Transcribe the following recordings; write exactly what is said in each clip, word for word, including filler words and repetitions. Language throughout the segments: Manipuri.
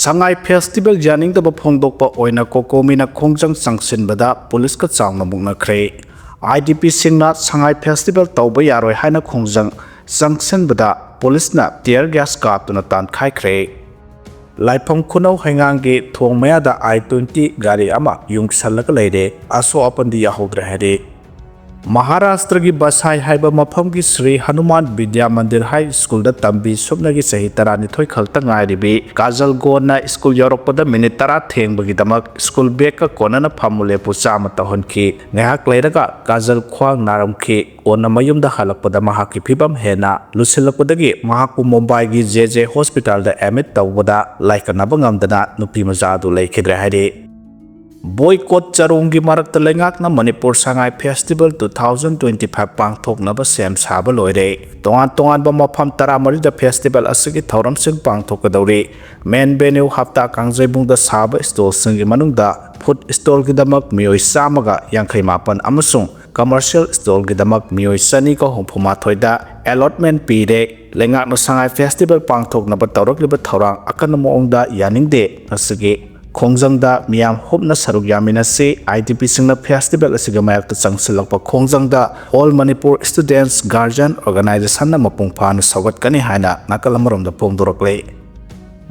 ꯁꯉꯥꯏ ꯐꯦꯁꯇꯤꯚꯦꯜ ꯌꯥꯅꯤꯡꯗꯕ ꯐꯣꯡꯗꯣꯛꯄ ꯑꯣꯏꯅ ꯀꯣꯀꯣꯃꯤꯅ ꯈꯣꯡꯖꯪ ꯆꯪꯁꯤꯟꯕꯗ ꯄꯨꯂꯤꯁꯀ ꯆꯥꯎꯅ ꯃꯨꯛꯅꯈ꯭ꯔꯦ꯫ ꯑꯥꯏ ꯗꯤ ꯄꯤꯁꯤꯡꯅ ꯁꯉꯥꯏ ꯐꯦꯁꯇꯤꯚꯦꯜ ꯇꯧꯕ ꯌꯥꯔꯣꯏ ꯍꯥꯏꯅ ꯈꯣꯡꯖꯪ ꯆꯪꯁꯤꯟꯕꯗ ꯄꯨꯂꯤꯁꯅ ꯇꯤꯌꯔ ꯒ꯭ꯌꯥꯁ ꯀꯥꯞꯇꯨꯅ ꯇꯥꯟꯈꯥꯏꯈ꯭ꯔꯦ꯫ ꯂꯥꯏꯐꯝ ꯈꯨꯅꯧ ꯍꯩꯉꯥꯡꯒꯤ ꯊꯣꯡ ꯃꯌꯥꯗ ꯑꯥꯏ ꯇ꯭ꯋꯦꯟꯇꯤ ꯒꯥꯔꯤ ꯑꯃ ꯌꯨꯡꯁꯜꯂꯒ ꯂꯩꯔꯦ꯫ ꯑꯁꯣꯛ ꯑꯄꯟꯗꯤ ꯌꯥꯍꯧꯗ꯭ꯔꯦ ꯍꯥꯏꯔꯤ꯫ ꯃꯍꯥꯔꯥꯁꯇ꯭ꯔꯒꯤ ꯕꯁꯥꯏ ꯍꯥꯏꯕ ꯃꯐꯝꯒꯤ ꯁ꯭ꯔꯤ ꯍꯅꯨꯃꯥꯟ ꯕꯤꯗ꯭ꯌꯥ ꯃꯟꯗꯤꯔ ꯍꯥꯏ ꯁ꯭ꯀꯨꯜꯗ ꯇꯝꯕꯤ ꯁꯨꯞꯅꯒꯤ ꯆꯍꯤ ꯇꯔꯥꯅꯤꯊꯣꯏ ꯈꯛꯇ ꯉꯥꯏꯔꯤꯕꯤ ꯀꯥꯖꯜ ꯒꯣꯟꯅ ꯁ꯭ꯀꯨꯜ ꯌꯧꯔꯛꯄꯗ ꯃꯤꯅꯤꯠ ꯇꯔꯥ ꯊꯦꯡꯕꯒꯤꯗꯃꯛ ꯁ꯭ꯀꯨꯜ ꯕꯦꯒꯀ ꯀꯣꯟꯅꯅ ꯐꯝꯃꯨ ꯂꯦꯞꯄꯨ ꯆꯥꯝꯃ ꯇꯧꯍꯟꯈꯤ꯫ ꯉꯥꯏꯍꯥꯛ ꯂꯩꯔꯒ ꯀꯥꯖꯜ ꯈ꯭ꯋꯥꯡ ꯅꯥꯔꯝꯈꯤ꯫ ꯀꯣꯟꯅ ꯃꯌꯨꯝꯗ ꯍꯜꯂꯛꯄꯗ ꯃꯍꯥꯛꯀꯤ ꯐꯤꯕꯝ ꯍꯦꯟꯅ ꯂꯨꯁꯤꯜꯂꯛꯄꯗꯒꯤ ꯃꯍꯥꯛꯄꯨ ꯃꯨꯝꯕꯥꯏꯒꯤ ꯖꯦ ꯖꯦ ꯍꯣꯁꯄꯤꯇꯥꯜꯗ ꯑꯦꯗꯃꯤꯠ ꯇꯧꯕꯗ ꯂꯥꯏꯀꯠꯅꯕ ꯉꯝꯗꯅ ꯅꯨꯄꯤ ꯃꯆꯥ ꯑꯗꯨ ꯂꯩꯈꯤꯗ꯭ꯔꯦ ꯍꯥꯏꯔꯤ꯫ ꯕꯣꯏꯀꯣꯠ ꯆꯔꯣꯡꯒꯤ ꯃꯔꯛꯇ ꯂꯩꯉꯥꯛꯅ Manipur Sangai festival two thousand twenty five ꯄꯥꯡꯊꯣꯛꯅꯕ ꯁꯦꯝ ꯁꯥꯕ ꯂꯣꯏꯔꯦ꯫ ꯇꯣꯉꯥꯟ ꯇꯣꯉꯥꯟꯕ ꯃꯐꯝ ꯇꯔꯥꯃꯔꯤꯗ ꯐꯦꯁꯇꯤꯚꯦꯜ ꯑꯁꯤꯒꯤ ꯊꯧꯔꯝꯁꯤꯡ ꯄꯥꯡꯊꯣꯛꯀꯗꯧꯔꯤ꯫ ꯃꯦꯟ ꯚꯦꯅ꯭ꯌꯨ ꯍꯞꯇꯥ ꯀꯥꯡꯖꯩꯕꯨꯡꯗ ꯁꯥꯕ ꯁ꯭ꯇꯣꯜꯁꯤꯡꯒꯤ ꯃꯅꯨꯡꯗ ꯐꯨꯗ ꯁ꯭ꯇꯣꯜꯒꯤꯗꯃꯛ ꯃꯤꯑꯣꯏ ꯆꯥꯝꯃꯒ ꯌꯥꯡꯈꯩ ꯃꯥꯄꯟ ꯑꯃꯁꯨꯡ ꯀꯃꯔꯁꯤꯌꯦꯜ ꯁ꯭ꯇꯣꯜꯒꯤꯗꯃꯛ ꯃꯤꯑꯣꯏ ꯆꯅꯤꯒ ꯍꯨꯝꯐꯨ ꯃꯥꯊꯣꯏꯗ ꯑꯦꯂꯣꯠꯃꯦꯟ ꯄꯤꯔꯦ꯫ ꯂꯩꯉꯥꯛꯅ ꯁꯉꯥꯏ ꯐꯦꯁꯇꯤꯚꯦꯜ ꯄꯥꯡꯊꯣꯛꯅꯕ ꯇꯧꯔꯛꯂꯤꯕ ꯊꯧꯔꯥꯡ ꯑꯀꯟꯕ ꯃꯑꯣꯡꯗ ꯌꯥꯅꯤꯡꯗꯦ꯫ ꯉꯁꯤꯒꯤ ꯈꯣꯡꯖꯪꯗ ꯃꯤꯌꯥꯝ ꯍꯨꯞꯅ ꯁꯔꯨꯛ ꯌꯥꯃꯤꯟꯅꯁꯤ꯫ ꯑꯥꯏ ꯗꯤ ꯄꯤꯁꯤꯡꯅ ꯐꯦꯁꯇꯤꯚꯦꯜ ꯑꯁꯤꯒꯤ ꯃꯥꯌꯣꯛꯇ ꯆꯪꯁꯤꯜꯂꯛꯄ ꯈꯣꯡꯖꯪꯗ All Manipur Students Guardian Organizationꯅ ꯃꯄꯨꯡ ꯐꯥꯅ ꯁꯧꯒꯠꯀꯅꯤ ꯍꯥꯏꯅ ꯅꯥꯀꯜ ꯑꯃꯔꯣꯝꯗ ꯐꯣꯡꯗꯣꯔꯛꯂꯤ꯫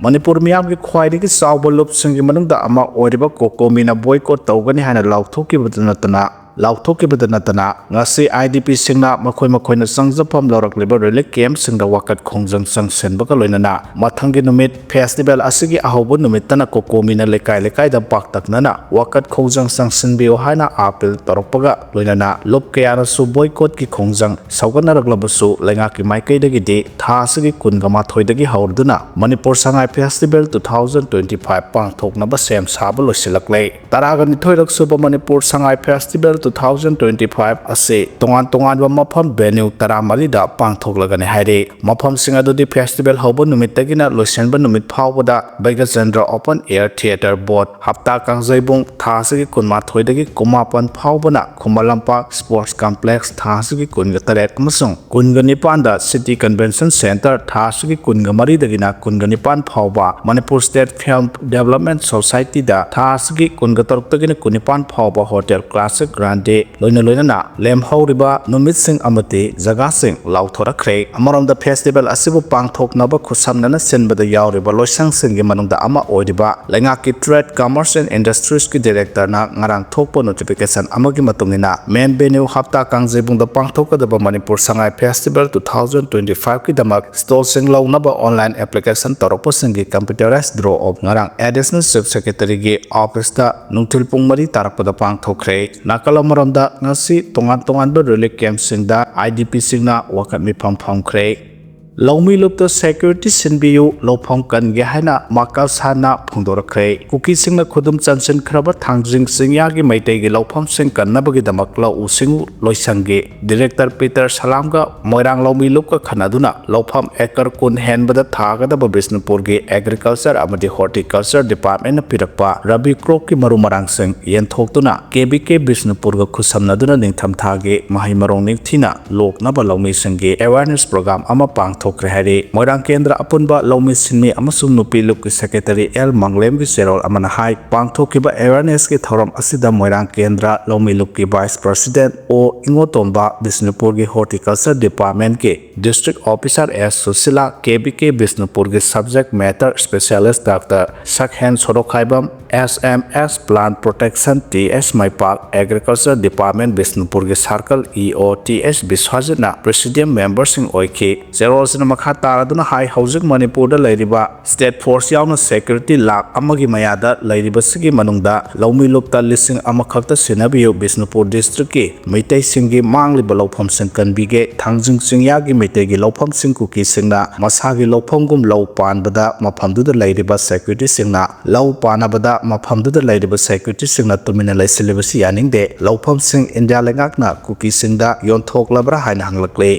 ꯃꯅꯤꯄꯨꯔ ꯃꯤꯌꯥꯝꯒꯤ ꯈ꯭ꯋꯥꯏꯗꯒꯤ ꯆꯥꯎꯕ ꯂꯨꯞꯁꯤꯡꯒꯤ ꯃꯅꯨꯡꯗ ꯑꯃ ꯑꯣꯏꯔꯤꯕ ꯀꯣꯀꯣꯃꯤꯅ ꯕꯣꯏꯀꯣꯠ ꯇꯧꯒꯅꯤ ꯍꯥꯏꯅ ꯂꯥꯎꯊꯣꯛꯈꯤꯕꯗ ꯅꯠꯇꯅ, ꯂꯥꯎꯊꯣꯛꯈꯤꯕꯗ ꯅꯠꯇꯅ, ꯉꯁꯤ ꯑꯥꯏ ꯗꯤ ꯄꯤꯁꯤꯡꯅ ꯃꯈꯣꯏ ꯃꯈꯣꯏꯅ ꯆꯪꯖꯐꯝ ꯂꯧꯔꯛꯂꯤꯕ ꯔꯤꯂꯤꯐ ꯀꯦꯝꯞꯁꯤꯡꯗ ꯋꯥꯀꯠ ꯈꯣꯡꯖꯪ ꯆꯪꯁꯤꯟꯕꯒ ꯂꯣꯏꯅꯅ ꯃꯊꯪꯒꯤ ꯅꯨꯃꯤꯠ ꯐꯦꯁꯇꯤꯚꯦꯜ ꯑꯁꯤꯒꯤ ꯑꯍꯧꯕ ꯅꯨꯃꯤꯠꯇꯅ ꯀꯣꯀꯣꯃꯤꯅ ꯂꯩꯀꯥꯏ ꯂꯩꯀꯥꯏꯗ ꯄꯥꯛꯇꯛꯅꯅ ꯋꯥꯀꯠ ꯈꯣꯡꯖꯪ ꯆꯪꯁꯤꯟꯕꯤꯌꯨ ꯍꯥꯏꯅ ꯑꯥꯄꯤꯜ ꯇꯧꯔꯛꯄꯒ ꯂꯣꯏꯅꯅ ꯂꯨꯞ ꯀꯌꯥꯅꯁꯨ ꯕꯣꯏꯀꯣꯠꯀꯤ ꯈꯣꯡꯖꯪ ꯁꯧꯒꯠꯅꯔꯛꯂꯕꯁꯨ ꯂꯩꯉꯥꯛꯀꯤ ꯃꯥꯏꯀꯩꯗꯒꯤꯗꯤ ꯊꯥ ꯑꯁꯤꯒꯤ ꯀꯨꯟꯒ ꯃꯥꯊꯣꯏꯗꯒꯤ ꯍꯧꯔꯗꯨꯅ Manipur Sangai festival two thousand twenty five ꯄꯥꯡꯊꯣꯛꯅꯕ ꯁꯦꯝ ꯁꯥꯕ ꯂꯣꯏꯁꯤꯜꯂꯛꯂꯦ꯫ ꯇꯔꯥꯒ ꯅꯤꯊꯣꯏꯔꯛ ꯁꯨꯕ Manipur Sangai festival two thousand twenty-five ꯑꯁꯤ ꯇꯣꯉꯥꯟ ꯇꯣꯉꯥꯟꯕ ꯃꯐꯝ venue ꯇꯔꯥꯃꯔꯤꯗ ꯄꯥꯡꯊꯣꯛꯂꯒꯅꯤ ꯍꯥꯏꯔꯤ꯫ ꯃꯐꯝꯁꯤꯡ ꯑꯗꯨꯗꯤ festival ꯍꯧꯕ ꯅꯨꯃꯤꯠꯇꯒꯤꯅ ꯂꯣꯏꯁꯤꯟꯕ ꯅꯨꯃꯤꯠ ꯐꯥꯎꯕꯗ ꯕꯩꯒꯆꯟꯗ꯭ꯔ Open Air Theatre Boat, ꯍꯞꯇꯥ ꯀꯥꯡꯖꯩꯕꯨꯡ, ꯊꯥ ꯑꯁꯤꯒꯤ ꯀꯨꯟꯃꯥꯊꯣꯏꯗꯒꯤ ꯀꯨꯟꯃꯥꯄꯟ ꯐꯥꯎꯕꯅ ꯈꯨꯃꯟ ꯂꯝꯄꯥꯛ Sports Complex, ꯊꯥ ꯑꯁꯤꯒꯤ ꯀꯨꯟꯒ ꯇꯔꯦꯠ ꯑꯃꯁꯨꯡ ꯀꯨꯟꯒ ꯅꯤꯄꯥꯟꯗ City Convention Centre, ꯊꯥ ꯑꯁꯤꯒꯤ ꯀꯨꯟꯒ ꯃꯔꯤꯗꯒꯤꯅ ꯀꯨꯟꯒ ꯅꯤꯄꯥꯟ ꯐꯥꯎꯕ Manipur State Film Development Society ꯗ, ꯊꯥ ꯑꯁꯤꯒꯤ ꯀꯨꯟꯒ ꯇꯔꯨꯛꯇꯒꯤꯅ ꯀꯨꯟꯅꯤꯄꯥꯟ ꯐꯥꯎꯕ Hotel Classic Grande, ꯂꯣꯏꯅ ꯂꯣꯏꯅꯅ ꯂꯦꯝꯍꯧꯔꯤꯕ ꯅꯨꯃꯤꯠꯁꯤꯡ ꯑꯃꯗꯤ ꯖꯒꯥꯁꯤꯡ ꯂꯥꯎꯊꯣꯔꯛꯈ꯭ꯔꯦ꯫ ꯑꯃꯔꯣꯝꯗ festival ꯑꯁꯤꯕꯨ ꯄꯥꯡꯊꯣꯛꯅꯕ ꯈꯨꯠꯁꯝꯅꯅ ꯁꯤꯟꯕꯗ ꯌꯥꯎꯔꯤꯕ ꯂꯣꯏꯁꯪꯁꯤꯡꯒꯤ ꯃꯅꯨꯡꯗ ꯑꯃ ꯑꯣꯏꯔꯤꯕ ꯂꯩꯉꯥꯛꯀꯤ Trade, Commerce and Industries ꯀꯤ Director ꯅ ꯉꯔꯥꯡ ꯊꯣꯛꯄ notification ꯑꯃꯒꯤ ꯃꯇꯨꯡ ꯏꯟꯅ, main venue ꯍꯞꯇꯥ ꯀꯥꯡꯖꯩꯕꯨꯡꯗ ꯄꯥꯡꯊꯣꯛꯀꯗꯕ Manipur Sangai Festival two thousand twenty-five ꯀꯤꯗꯃꯛ stall ꯁꯤꯡ ꯂꯧꯅꯕ online application ꯇꯧꯔꯛꯄꯁꯤꯡꯒꯤ computerized draw off ꯉꯔꯥꯡ Additional Chief Secretary ꯒꯤ office ꯇ ꯅꯨꯡꯊꯤꯜ ꯄꯨꯡ ꯃꯔꯤ ꯇꯥꯔꯛꯄꯗ ꯄꯥꯡꯊꯣꯛꯈ꯭ꯔꯦ꯫ ꯅꯥꯀꯜ ꯑꯃꯔꯣꯝꯗ, ꯉꯁꯤ ꯇꯣꯉꯥꯟ ꯇꯣꯉꯥꯟꯕ relief camp ꯁꯤꯡꯗ I D P ꯁꯤꯡꯅ ꯋꯥꯀꯠ ꯃꯤꯐꯝ ꯐꯝꯈ꯭ꯔꯦ꯫ ꯂꯧꯃꯤ ꯂꯨꯞꯇ security ꯁꯤꯟꯕꯤꯌꯨ, ꯂꯧꯐꯝ ꯀꯟꯒꯦ ꯍꯥꯏꯅ ꯃꯥꯀꯜ ꯁꯥꯟꯅ ꯐꯣꯡꯗꯣꯔꯛꯈ꯭ꯔꯦ꯫ ꯀꯨꯀꯤꯁꯤꯡꯅ ꯈꯨꯗꯨꯝ ꯆꯟꯁꯤꯟꯈ꯭ꯔꯕ ꯊꯥꯡꯖꯤꯡ ꯆꯤꯡꯌꯥꯒꯤ ꯃꯩꯇꯩꯒꯤ ꯂꯧꯐꯝꯁꯤꯡ ꯀꯟꯅꯕꯒꯤꯗꯃꯛ ꯂꯧꯎ ꯁꯤꯡꯎ ꯂꯣꯏꯁꯪꯒꯤ Director Peter ꯁꯂꯥꯝꯒ ꯃꯣꯏꯔꯥꯡ ꯂꯧꯃꯤ ꯂꯨꯞꯀ ꯈꯟꯅꯗꯨꯅ ꯂꯧꯐꯝ acre ꯀꯨꯟ ꯍꯦꯟꯕꯗ ꯊꯥꯒꯗꯕ ꯕꯤꯁꯅꯨꯄꯨꯔꯒꯤ Agriculture ꯑꯃꯗꯤ Horticulture Department ꯅ ꯄꯤꯔꯛꯄ Rabi crop ꯀꯤ ꯃꯔꯨ ꯃꯔꯥꯡꯁꯤꯡ ꯌꯦꯟꯊꯣꯛꯇꯨꯅ K B K ꯕꯤꯁꯅꯨꯄꯨꯔꯒ ꯈꯨꯠꯁꯝꯅꯗꯨꯅ ꯅꯤꯡꯊꯝꯊꯥꯒꯤ ꯃꯍꯩ ꯃꯔꯣꯡ ꯅꯤꯡꯊꯤꯅ ꯂꯣꯛꯅꯕ ꯂꯧꯃꯤꯁꯤꯡꯒꯤ awareness program ꯑꯃ ꯄꯥꯡꯊꯣꯛꯈ꯭ꯔꯦ ꯍꯥꯏꯔꯤ꯫ ꯃꯣꯏꯔꯥꯡ ꯀꯦꯟꯗ꯭ꯔ ꯑꯄꯨꯟꯕ ꯂꯧꯃꯤ ꯁꯤꯟꯃꯤ ꯑꯃꯁꯨꯡ ꯅꯨꯄꯤ ꯂꯨꯞꯀꯤ Secretary L ꯃꯪꯂꯦꯝꯒꯤ ꯆꯦꯔꯣꯜ ꯑꯃꯅ ꯍꯥꯏ, ꯄꯥꯡꯊꯣꯛꯈꯤꯕ awareness ꯀꯤ ꯊꯧꯔꯝ ꯑꯁꯤꯗ ꯃꯣꯏꯔꯥꯡ ꯀꯦꯟꯗ꯭ꯔ ꯂꯧꯃꯤ ꯂꯨꯞꯀꯤ Vice President O ꯏꯉꯣꯇꯣꯝꯕ, ꯕꯤꯁꯅꯨꯄꯨꯔꯒꯤ Horticulture Department ꯀꯤ District Officer S Sushila, K B K ꯕꯤꯁꯅꯨꯄꯨꯔꯒꯤ Subject Matter Specialist Doctor ꯁꯛꯍꯦꯟ ꯁꯣꯔꯣꯛꯈꯥꯏꯕꯝ, S M S Plant Protection T S ꯃꯩꯄꯥꯛ, Agriculture Department ꯕꯤꯁꯅꯨꯄꯨꯔꯒꯤ Circle E O T S ꯕꯤꯁ꯭ꯋꯥꯖꯤꯠꯅ Presidium member ꯁꯤꯡ ꯑꯣꯏꯈꯤ꯫ ꯆꯦꯔꯣꯜ ꯁꯤꯅ ꯃꯈꯥ ꯇꯥꯔꯗꯨꯅ ꯍꯥꯏ, ꯍꯧꯖꯤꯛ ꯃꯅꯤꯄꯨꯔꯗ ꯂꯩꯔꯤꯕ state force ꯌꯥꯎꯅ security ꯂꯥꯈ ꯑꯃꯒꯤ ꯃꯌꯥꯗ ꯂꯩꯔꯤꯕꯁꯤꯒꯤ ꯃꯅꯨꯡꯗ ꯂꯧꯃꯤ ꯂꯨꯞꯇ ꯂꯤꯁꯤꯡ ꯑꯃꯈꯛꯇ ꯁꯤꯟꯅꯕꯤꯌꯨ꯫ ꯕꯤꯁꯅꯨꯄꯨꯔ district ꯀꯤ ꯃꯩꯇꯩꯁꯤꯡꯒꯤ ꯃꯥꯡꯂꯤꯕ ꯂꯧꯐꯝꯁꯤꯡ ꯀꯟꯕꯤꯒꯦ꯫ ꯊꯥꯡꯖꯤꯡ ꯆꯤꯡꯌꯥꯒꯤ ꯃꯩꯇꯩꯒꯤ ꯂꯧꯐꯝꯁꯤꯡ ꯀꯨꯀꯤꯁꯤꯡꯅ ꯃꯁꯥꯒꯤ ꯂꯧꯐꯝꯒꯨꯝ ꯂꯧ ꯄꯥꯟꯕꯗ ꯃꯐꯝꯗꯨꯗ ꯂꯩꯔꯤꯕ security ꯁꯤꯡꯅ ꯂꯧ ꯄꯥꯟꯅꯕꯗ ꯃꯐꯝꯗꯨꯗ ꯂꯩꯔꯤꯕ security ꯁꯤꯡꯅ ꯇꯨꯃꯤꯟꯅ ꯂꯩꯁꯤꯜꯂꯤꯕꯁꯤ ꯌꯥꯅꯤꯡꯗꯦ꯫ ꯂꯧꯐꯝꯁꯤꯡ ꯏꯟꯗꯤꯌꯥ ꯂꯩꯉꯥꯛꯅ ꯀꯨꯀꯤꯁꯤꯡꯗ ꯌꯣꯟꯊꯣꯛꯂꯕ꯭ꯔꯥ ꯍꯥꯏꯅ ꯍꯪꯂꯛꯂꯤ꯫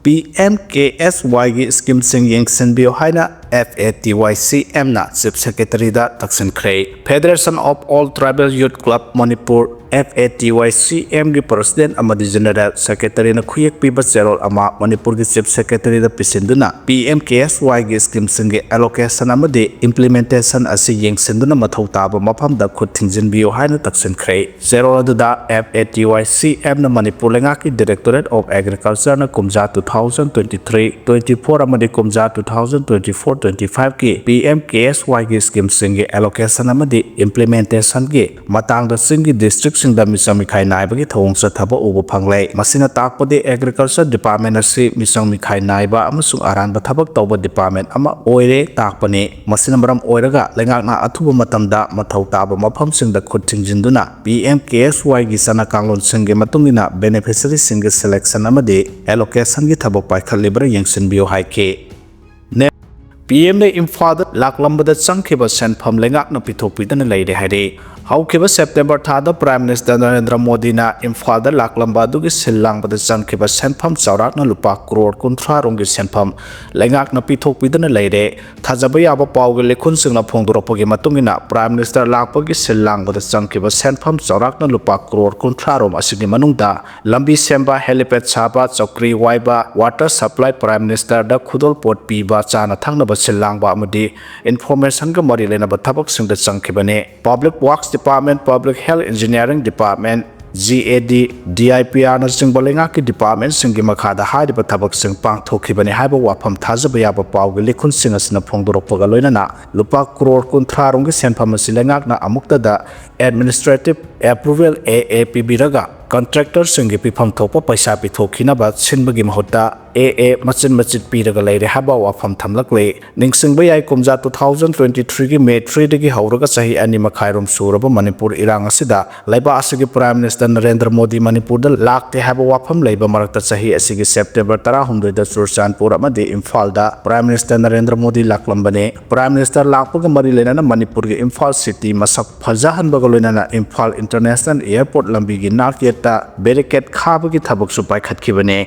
ꯄꯤ ꯑꯦꯝ ꯀꯦ ꯑꯦꯁ ꯋꯥꯏꯒꯤ scheme ꯁꯤꯡ ꯌꯦꯡꯁꯤꯟꯕꯤꯌꯨ ꯍꯥꯏꯅ F A T Y C M ꯅ Chief Secretary the ꯇꯛꯁꯤꯟꯈ꯭ꯔꯦ꯫ Federation of All Tribal Youth Club Manipur, F A T Y C M ꯒꯤ President ꯑꯃꯗꯤ General Secretary ꯅ ꯈꯨꯌꯦꯛ ꯄꯤꯕ ꯆꯦꯔꯣꯜ ꯑꯃ ꯃꯅꯤꯄꯨꯔꯒꯤ Chief Secretary ꯗ ꯄꯤꯁꯤꯟꯗꯨꯅ P M K S Y ꯒꯤ scheme ꯁꯤꯡꯒꯤ allocation ꯑꯃꯗꯤ implementation ꯑꯁꯤ ꯌꯦꯡꯁꯤꯟꯗꯨꯅ ꯃꯊꯧ ꯇꯥꯕ ꯃꯐꯝꯗ ꯈꯨꯠ ꯊꯤꯡꯖꯤꯟꯕꯤꯌꯨ ꯍꯥꯏꯅ ꯇꯛꯁꯤꯟꯈ꯭ꯔꯦ꯫ ꯆꯦꯔꯣꯜ ꯑꯗꯨꯗ F A T Y C M ꯅ ꯃꯅꯤꯄꯨꯔ ꯂꯩꯉꯥꯛꯀꯤ Directorate of Agriculture ꯅ ꯀꯨꯝꯖꯥ two thousand twenty-three twenty-four ꯑꯃꯗꯤ ꯀꯨꯝꯖꯥ two thousand twenty-four twenty-five ꯀꯤ P M K S Y ꯒꯤ scheme ꯁꯤꯡꯒꯤ allocation ꯑꯃꯗꯤ implementation ꯒꯤ ꯃꯇꯥꯡꯗ ꯆꯤꯡꯒꯤ district ꯁꯤꯡꯗ ꯃꯤꯆꯪ ꯃꯤꯈꯥꯏ ꯅꯥꯏꯕꯒꯤ ꯊꯧꯑꯣꯡ ꯆꯠꯊꯕ ꯎꯕ ꯐꯪꯂꯦ꯫ ꯃꯁꯤꯅ ꯇꯥꯛꯄꯗꯤ Agriculture Department ꯑꯁꯤ ꯃꯤꯆꯪ ꯃꯤꯈꯥꯏ ꯅꯥꯏꯕ ꯑꯃꯁꯨꯡ ꯑꯔꯥꯟꯕ ꯊꯕꯛ ꯇꯧꯕ department ꯑꯃ ꯑꯣꯏꯔꯦ ꯇꯥꯛꯄꯅꯤ꯫ ꯃꯁꯤꯅ ꯃꯔꯝ ꯑꯣꯏꯔꯒ ꯂꯩꯉꯥꯛꯅ ꯑꯊꯨꯕ ꯃꯇꯝꯗ ꯃꯊꯧ ꯇꯥꯕ ꯃꯐꯝꯁꯤꯡꯗ ꯈꯨꯠ ꯊꯤꯡꯖꯤꯟꯗꯨꯅ P M K S Y ꯒꯤ ꯆꯠꯅ ꯀꯥꯡꯂꯣꯟꯁꯤꯡꯒꯤ ꯃꯇꯨꯡ ꯏꯟꯅ beneficiary ꯁꯤꯡꯒꯤ selection ꯑꯃꯗꯤ allocation ꯒꯤ ꯊꯕꯛ ꯄꯥꯏꯈꯠꯂꯤꯕ꯭ꯔꯥ ꯌꯦꯡꯁꯤꯟꯕꯤꯌꯨ ꯍꯥꯏꯈꯤ꯫ ꯅꯦ-, P M ꯅ ꯏꯝꯐꯥꯜꯗ ꯂꯥꯛꯂꯝꯕꯗ ꯆꯪꯈꯤꯕ ꯁꯦꯟꯐꯝ ꯂꯩꯉꯥꯛꯅ ꯄꯤꯊꯣꯛꯄꯤꯗꯅ ꯂꯩꯔꯦ ꯍꯥꯏꯔꯤ꯫ ꯍꯧꯈꯤꯕ September ꯊꯥꯗ Prime Minister ꯅꯔꯦꯟꯗ꯭ꯔ ꯃꯣꯗꯤꯅ ꯏꯝꯐꯥꯜꯗ ꯂꯥꯛꯂꯝꯕ ꯑꯗꯨꯒꯤ ꯁꯤꯜ ꯂꯥꯡꯕꯗ ꯆꯪꯈꯤꯕ ꯁꯦꯟꯐꯝ ꯆꯥꯎꯔꯥꯛꯅ ꯂꯨꯄꯥ ꯀ꯭ꯔꯣꯔ ꯀꯨꯟꯊ꯭ꯔꯥ ꯔꯣꯝꯒꯤ ꯁꯦꯟꯐꯝ ꯂꯩꯉꯥꯛꯅ ꯄꯤꯊꯣꯛꯄꯤꯗꯨꯅ ꯂꯩꯔꯦ꯫ ꯊꯥꯖꯕ ꯌꯥꯕ ꯄꯥꯎꯒꯤ ꯂꯤꯈꯨꯟꯁꯤꯡꯅ ꯐꯣꯡꯗꯣꯔꯛꯄꯒꯤ ꯃꯇꯨꯡ ꯏꯟꯅ, Prime Minister ꯂꯥꯛꯄꯒꯤ ꯁꯤꯜ ꯂꯥꯡꯕꯗ ꯆꯪꯈꯤꯕ ꯁꯦꯟꯐꯝ ꯆꯥꯎꯔꯥꯛꯅ ꯂꯨꯄꯥ ꯀ꯭ꯔꯣꯔ ꯀꯨꯟꯊ꯭ꯔꯥ ꯔꯣꯝ ꯑꯁꯤꯒꯤ ꯃꯅꯨꯡꯗ ꯂꯝꯕꯤ ꯁꯦꯝꯕ, helipad ꯁꯥꯕ, ꯆꯧꯀ꯭ꯔꯤ ꯋꯥꯏꯕ, water supply Prime Minister ꯗ ꯈꯨꯗꯣꯜꯄꯣꯠ ꯄꯤꯕ, ꯆꯥꯅ ꯊꯛꯅꯕ ꯁꯤꯜ ꯂꯥꯡꯕ ꯑꯃꯗꯤ information ꯒ ꯃꯔꯤ ꯂꯩꯅꯕ ꯊꯕꯛꯁꯤꯡꯗ ꯆꯪꯈꯤꯕꯅꯤ꯫ Public Works Department, Public Health Engineering Department, G A D, D I P R ꯅꯆꯤꯡꯕ ꯂꯩꯉꯥꯛꯀꯤ department ꯁꯤꯡꯒꯤ ꯃꯈꯥꯗ ꯍꯥꯏꯔꯤꯕ ꯊꯕꯛꯁꯤꯡ ꯄꯥꯡꯊꯣꯛꯈꯤꯕꯅꯤ ꯍꯥꯏꯕ ꯋꯥꯐꯝ ꯊꯥꯖꯕ ꯌꯥꯕ ꯄꯥꯎꯒꯤ ꯂꯤꯈꯨꯟꯁꯤꯡ ꯑꯁꯤꯅ ꯐꯣꯡꯗꯣꯔꯛꯄꯒ ꯂꯣꯏꯅꯅ ꯂꯨꯄꯥ ꯀ꯭ꯔꯣꯔ ꯀꯨꯟꯊ꯭ꯔꯥ ꯔꯣꯝꯒꯤ ꯁꯦꯟꯐꯝ ꯑꯁꯤ ꯂꯩꯉꯥꯛꯅ ꯑꯃꯨꯛꯇꯗ administrative approval A A ꯄꯤꯕꯤꯔꯒ contractor ꯁꯤꯡꯒꯤ ꯄꯤꯐꯝ ꯊꯣꯛꯄ ꯄꯩꯁꯥ ꯄꯤꯊꯣꯛꯈꯤꯅꯕ ꯁꯤꯟꯕꯒꯤ ꯃꯍꯨꯠꯇ ꯑꯦ ꯑꯦ ꯃꯆꯤꯟ ꯃꯆꯤꯠ ꯄꯤꯔꯒ ꯂꯩꯔꯦ ꯍꯥꯏꯕ ꯋꯥꯐꯝ ꯊꯝꯂꯛꯂꯤ꯫ ꯅꯤꯡꯁꯤꯡꯕ ꯌꯥꯏ, ꯀꯨꯝꯖꯥ two thousand twenty three ꯒꯤ May three ꯗꯒꯤ ꯍꯧꯔꯒ ꯆꯍꯤ ꯑꯅꯤ ꯃꯈꯥꯏꯔꯣꯝ ꯁꯨꯔꯕ ꯃꯅꯤꯄꯨꯔ ꯏꯔꯥꯡ ꯑꯁꯤꯗ ꯂꯩꯕꯥꯛ ꯑꯁꯤꯒꯤ Prime Minister ꯅꯔꯦꯟꯗ꯭ꯔ ꯃꯣꯗꯤ ꯃꯅꯤꯄꯨꯔꯗ ꯂꯥꯛꯇꯦ ꯍꯥꯏꯕ ꯋꯥꯐꯝ ꯂꯩꯕ ꯃꯔꯛꯇ ꯆꯍꯤ ꯑꯁꯤꯒꯤ September ꯇꯔꯥꯍꯨꯝꯗꯣꯏꯗ ꯆꯨꯔꯆꯥꯟꯄꯨꯔ ꯑꯃꯗꯤ ꯏꯝꯐꯥꯜꯗ Prime Minister Narendra Modi ꯂꯥꯛꯂꯝꯕꯅꯤ꯫ Prime Minister ꯂꯥꯛꯄꯒ ꯃꯔꯤ ꯂꯩꯅꯅ ꯃꯅꯤꯄꯨꯔꯒꯤ ꯏꯝꯐꯥꯜ city ꯃꯁꯛ ꯐꯖꯍꯟꯕꯒ ꯂꯣꯏꯅꯅ ꯏꯝꯐꯥꯜ International Airport ꯂꯝꯕꯤꯒꯤ ꯅꯥꯛꯌꯦꯠꯇ barricade ꯈꯥꯕꯒꯤ ꯊꯕꯛꯁꯨ ꯄꯥꯏꯈꯠꯈꯤꯕꯅꯤ꯫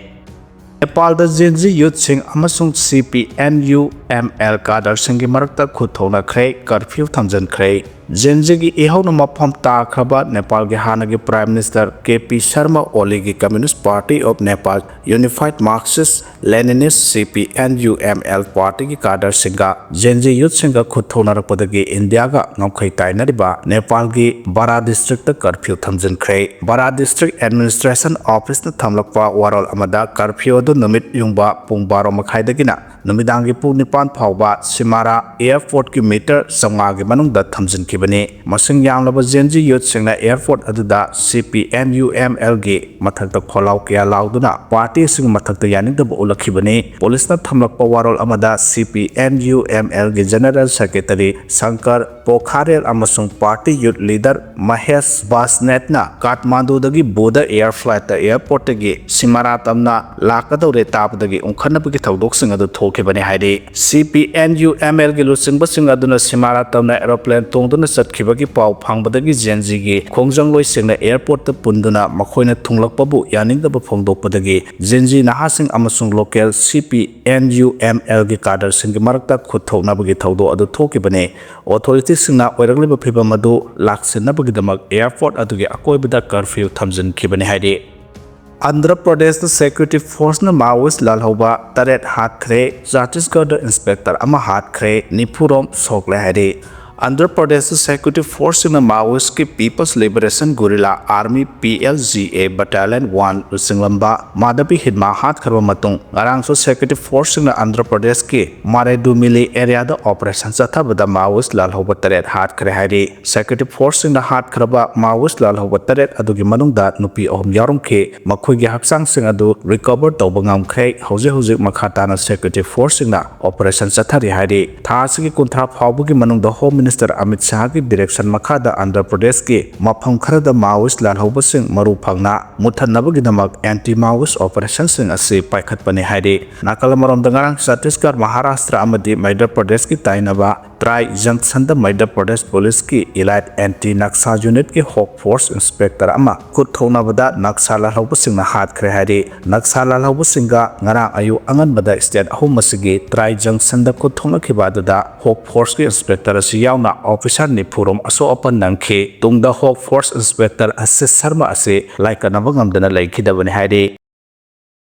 ꯅꯦꯄꯥꯜꯗ Gen Z youthꯁꯤꯡ ꯑꯃꯁꯨꯡ C P N U M L cadreꯁꯤꯡꯒꯤ ꯃꯔꯛꯇ ꯈꯨꯠ ꯊꯣꯛꯅꯈ꯭ꯔꯦ, curfew ꯊꯝꯖꯤꯟꯈ꯭ꯔꯦ꯫ Gen Zꯒꯤ ꯏꯍꯧꯅ ꯃꯐꯝ ꯇꯥꯈ꯭ꯔꯕ ꯅꯦꯄꯥꯜꯒꯤ ꯍꯥꯟꯅꯒꯤ Prime Minister K P Sharma Oliꯒꯤ Communist Party of Nepal Unified Marxist Leninist C P N U M L partyꯒꯤ cadreꯁꯤꯡꯒ Gen Z youthꯁꯤꯡꯒ ꯈꯨꯠ ꯊꯣꯛꯅꯔꯛꯄꯗꯒꯤ ꯏꯟꯗꯤꯌꯥꯒ ꯉꯝꯈꯩ ꯇꯥꯏꯅꯔꯤꯕ ꯅꯦꯄꯥꯜꯒꯤ ꯕꯥꯔꯥ districtꯇ curfew ꯊꯝꯖꯤꯟꯈ꯭ꯔꯦ꯫ ꯕꯥꯔꯥ district administration officeꯅ ꯊꯝꯂꯛꯄ ꯋꯥꯔꯣꯜ ꯑꯃꯗ curfew ꯑꯗꯨ ꯅꯨꯃꯤꯠ ꯌꯨꯡꯕ ꯄꯨꯡ ꯕꯥꯔꯣ ꯃꯈꯥꯏꯗꯒꯤꯅ ꯅꯨꯃꯤꯗꯥꯡꯒꯤ ꯄꯨꯡ ꯅꯤꯄꯥꯟ ꯐꯥꯎꯕ ꯁꯤꯃꯥꯔꯥ airportꯀꯤ meter ꯆꯥꯝꯃꯉꯥꯒꯤ ꯃꯅꯨꯡꯗ ꯊꯝꯖꯤꯟꯈꯤꯕꯅꯤ꯫ ꯃꯁꯤꯡ ꯌꯥꯝꯂꯕ Gen Z youthꯁꯤꯡꯅ airport ꯑꯗꯨꯗ C P N U M Lꯒꯤ ꯃꯊꯛꯇ ꯈꯣꯜꯂꯥꯎ ꯀꯌꯥ ꯂꯥꯎꯗꯨꯅ partyꯁꯤꯡꯒꯤ ꯃꯊꯛꯇ ꯌꯥꯅꯤꯡꯗꯕ ꯎꯠꯂꯛꯈꯤꯕꯅꯤ꯫ ꯄꯨꯂꯤꯁꯅ ꯊꯝꯂꯛꯄ ꯋꯥꯔꯣꯜ ꯑꯃꯗ C P N U M Lꯒꯤ General Secretary Shankar ꯄꯣꯈꯥꯔꯦꯜ ꯑꯃꯁꯨꯡ party youth leader Mahesh ꯕꯥꯁꯅꯦꯠꯅ ꯀꯥꯊꯃꯥꯟꯗꯨꯗꯒꯤ Buddha air flightꯇ airportꯇꯒꯤ ꯁꯤꯃꯥꯔꯥ ꯇꯝꯅ ꯂꯥꯛꯀꯗꯧꯔꯦ ꯇꯥꯕꯗꯒꯤ ꯎꯪꯈꯠꯅꯕꯒꯤ ꯊꯧꯗꯣꯛꯁꯤꯡ ꯑꯗꯨ ꯊꯣꯛꯈꯤꯕꯅꯤ ꯍꯥꯏꯔꯤ꯫ C P N U M Lꯒꯤ ꯂꯨꯆꯤꯡꯕꯁꯤꯡ ꯑꯗꯨꯅ ꯁꯤꯃꯥꯔꯥ ꯇꯝꯅ aeroplane ꯇꯣꯡꯗꯨꯅ ꯆꯠꯈꯤꯕꯒꯤ ꯄꯥꯎ ꯐꯪꯕꯗꯒꯤ Gen Zꯒꯤ ꯈꯣꯡꯖꯪꯂꯣꯏꯁꯤꯡꯅ airportꯇ ꯄꯨꯟꯗꯨꯅ ꯃꯈꯣꯏꯅ ꯊꯨꯡꯂꯛꯄꯕꯨ ꯌꯥꯅꯤꯡꯗꯕ ꯐꯣꯡꯗꯣꯛꯄꯗꯒꯤ Gen Z ꯅꯍꯥꯁꯤꯡ ꯑꯃꯁꯨꯡ local C P N U M Lꯒꯤ cadreꯁꯤꯡꯒꯤ ꯃꯔꯛꯇ ꯈꯨꯠ ꯊꯣꯛꯅꯕꯒꯤ ꯊꯧꯗꯣꯛ ꯑꯗꯨ ꯊꯣꯛꯈꯤꯕꯅꯤ꯫ Authorityꯁꯤꯡꯅ ꯑꯣꯏꯔꯛꯂꯤꯕ ꯐꯤꯚꯝ ꯑꯗꯨ ꯂꯥꯛꯁꯤꯟꯅꯕꯒꯤꯗꯃꯛ airport ꯑꯗꯨꯒꯤ ꯑꯀꯣꯏꯕꯗ curfew ꯊꯝꯖꯤꯟꯈꯤꯕꯅꯤ ꯍꯥꯏꯔꯤ꯫ ꯑꯟꯙ꯭ꯔ ꯄ꯭ꯔꯗꯦꯁꯇ security forceꯅ Maoist ꯂꯥꯜꯍꯧꯕ ꯇꯔꯦꯠ ꯍꯥꯠꯈ꯭ꯔꯦ, ꯆꯇꯤꯁꯒꯔꯗ inspector ꯑꯃ ꯍꯥꯠꯈ꯭ꯔꯦ, ꯅꯤꯐꯨꯔꯣꯝ ꯁꯣꯛꯂꯦ ꯍꯥꯏꯔꯤ꯫ ꯑꯟꯙ꯭ꯔ ꯄ꯭ꯔꯗꯦꯁꯇ security ꯐꯣꯔꯁꯁꯤꯡꯅ ꯃꯥꯑꯣꯏꯁꯀꯤ People's Liberation Guerrilla Army, P L G A, Battalion one ꯂꯨꯆꯤꯡꯂꯝꯕ ꯃꯥꯙꯕꯤ ꯍꯤꯗꯃꯥ ꯍꯥꯠꯈ꯭ꯔꯕ ꯃꯇꯨꯡ, ꯉꯔꯥꯡꯁꯨ ꯁꯦꯀ꯭ꯌꯨꯔꯤꯇꯤ ꯐꯣꯔꯁꯁꯤꯡꯅ ꯑꯟꯙ꯭ꯔ ꯄ꯭ꯔꯗꯦꯁꯀꯤ ꯃꯥꯔꯦꯗꯨꯃꯤꯂꯤ ꯑꯦꯔꯤꯌꯥꯗ ꯑꯣꯄꯔꯦꯁꯟ ꯆꯠꯊꯕꯗ ꯃꯥꯑꯣꯏꯁ ꯂꯥꯜꯍꯧꯕ ꯇꯔꯦꯠ ꯍꯥꯠꯈ꯭ꯔꯦ ꯍꯥꯏꯔꯤ꯫ ꯁꯦꯀ꯭ꯌꯨꯔꯤꯇꯤ ꯐꯣꯔꯁꯁꯤꯡꯅ ꯍꯥꯠꯈ꯭ꯔꯕ ꯃꯥꯑꯣꯏꯁ ꯂꯥꯜꯍꯧꯕ ꯇꯔꯦꯠ ꯑꯗꯨꯒꯤ ꯃꯅꯨꯡꯗ ꯅꯨꯄꯤ ꯑꯍꯨꯝ ꯌꯥꯎꯔꯝꯈꯤ꯫ ꯃꯈꯣꯏꯒꯤ ꯍꯛꯆꯥꯡꯁꯤꯡ ꯑꯗꯨ ꯔꯤꯀꯣꯚꯔ ꯇꯧꯕ ꯉꯝꯈ꯭ꯔꯦ꯫ ꯍꯧꯖꯤꯛ ꯍꯧꯖꯤꯛ ꯃꯈꯥ ꯇꯥꯅ ꯁꯦꯀ꯭ꯌꯨꯔꯤꯇꯤ ꯐꯣꯔꯁꯁꯤꯡꯅ ꯑꯣꯄꯔꯦꯁꯟ ꯆꯠꯊꯔꯤ ꯍꯥꯏꯔꯤ꯫ ꯊꯥ ꯑꯁꯤꯒꯤ ꯀꯨꯟꯊ꯭ꯔꯥ ꯐꯥꯎꯕꯒꯤ ꯃꯅꯨꯡꯗ ꯍꯣꯝ ꯃꯤꯅꯤꯁꯇꯔ ꯑꯃꯤꯠ ꯁꯥꯍꯒꯤ ꯗꯤꯔꯦꯛꯁꯟ ꯃꯈꯥꯗ ꯑꯟꯙ꯭ꯔ ꯄ꯭ꯔꯗꯦꯁꯀꯤ ꯃꯐꯝ ꯈꯔꯗ ꯃꯥꯑꯣꯏꯁ ꯂꯥꯜꯍꯧꯕꯁꯤꯡ ꯃꯔꯨ ꯐꯪꯅ ꯃꯨꯠꯊꯠꯅꯕꯒꯤꯗꯃꯛ ꯑꯦꯟꯇꯤ ꯃꯥꯑꯣꯏꯁ ꯑꯣꯄꯔꯦꯁꯟꯁꯤꯡ ꯑꯁꯤ ꯄꯥꯏꯈꯠꯄꯅꯤ ꯍꯥꯏꯔꯤ꯫ ꯅꯥꯀꯜ ꯑꯃꯔꯣꯝꯗ, ꯉꯔꯥꯡ ꯆꯇꯤꯁꯒꯔ, ꯃꯍꯥꯔꯥꯁꯇ꯭ꯔ ꯑꯃꯗꯤ ꯃꯩꯙ꯭ꯌ ꯄ꯭ꯔꯗꯦꯁꯀꯤ ꯇꯥꯏꯅꯕ ꯇ꯭ꯔꯥꯏ ꯖꯪꯁꯟꯗ ꯃꯩꯙ꯭ꯌ ꯄ꯭ꯔꯗꯦꯁ ꯄꯨꯂꯤꯁꯀꯤ ꯏꯂꯥꯏꯠ ꯑꯦꯟꯇꯤ ꯅꯛꯁꯥ ꯌꯨꯅꯤꯠꯀꯤ ꯍꯣꯛ ꯐꯣꯔꯁ ꯏꯟꯁꯄꯦꯛꯇꯔ ꯑꯃ ꯈꯨꯠ ꯊꯣꯛꯅꯕꯗ ꯅꯛꯁꯥ ꯂꯥꯜꯍꯧꯕꯁꯤꯡꯅ ꯍꯥꯠꯈ꯭ꯔꯦ ꯍꯥꯏꯔꯤ꯫ ꯅꯛꯁꯥ ꯂꯥꯜꯍꯧꯕꯁꯤꯡꯒ ꯉꯔꯥꯡ ꯑꯌꯨꯛ ꯑꯉꯟꯕꯗ ꯁ꯭ꯇꯦꯠ ꯑꯍꯨꯝ ꯑꯁꯤꯒꯤ ꯇ꯭ꯔꯥꯏ ꯖꯪꯁꯟꯗ ꯈꯨꯠ ꯊꯣꯛꯅꯈꯤꯕ ꯑꯗꯨꯗ ꯍꯣꯛ ꯐꯣꯔꯁꯀꯤ ꯏꯟꯁꯄꯦꯛꯇꯔ ꯑꯁꯤ ꯌꯥꯎꯅ ꯑꯣꯐꯤꯁꯥꯔ ꯅꯤꯐꯨꯔꯣꯝ ꯑꯁꯣꯛ ꯑꯄꯟ ꯅꯪꯈꯤ꯫ ꯇꯨꯡꯗ ꯍꯣꯛ ꯐꯣꯔꯁ ꯏꯟꯁꯄꯦꯛꯇꯔ ꯑꯁꯤꯁ ꯁꯔꯃ ꯑꯁꯤ ꯂꯥꯏꯀꯠꯅꯕ ꯉꯝꯗꯅ ꯂꯩꯈꯤꯗꯕꯅꯤ ꯍꯥꯏꯔꯤ꯫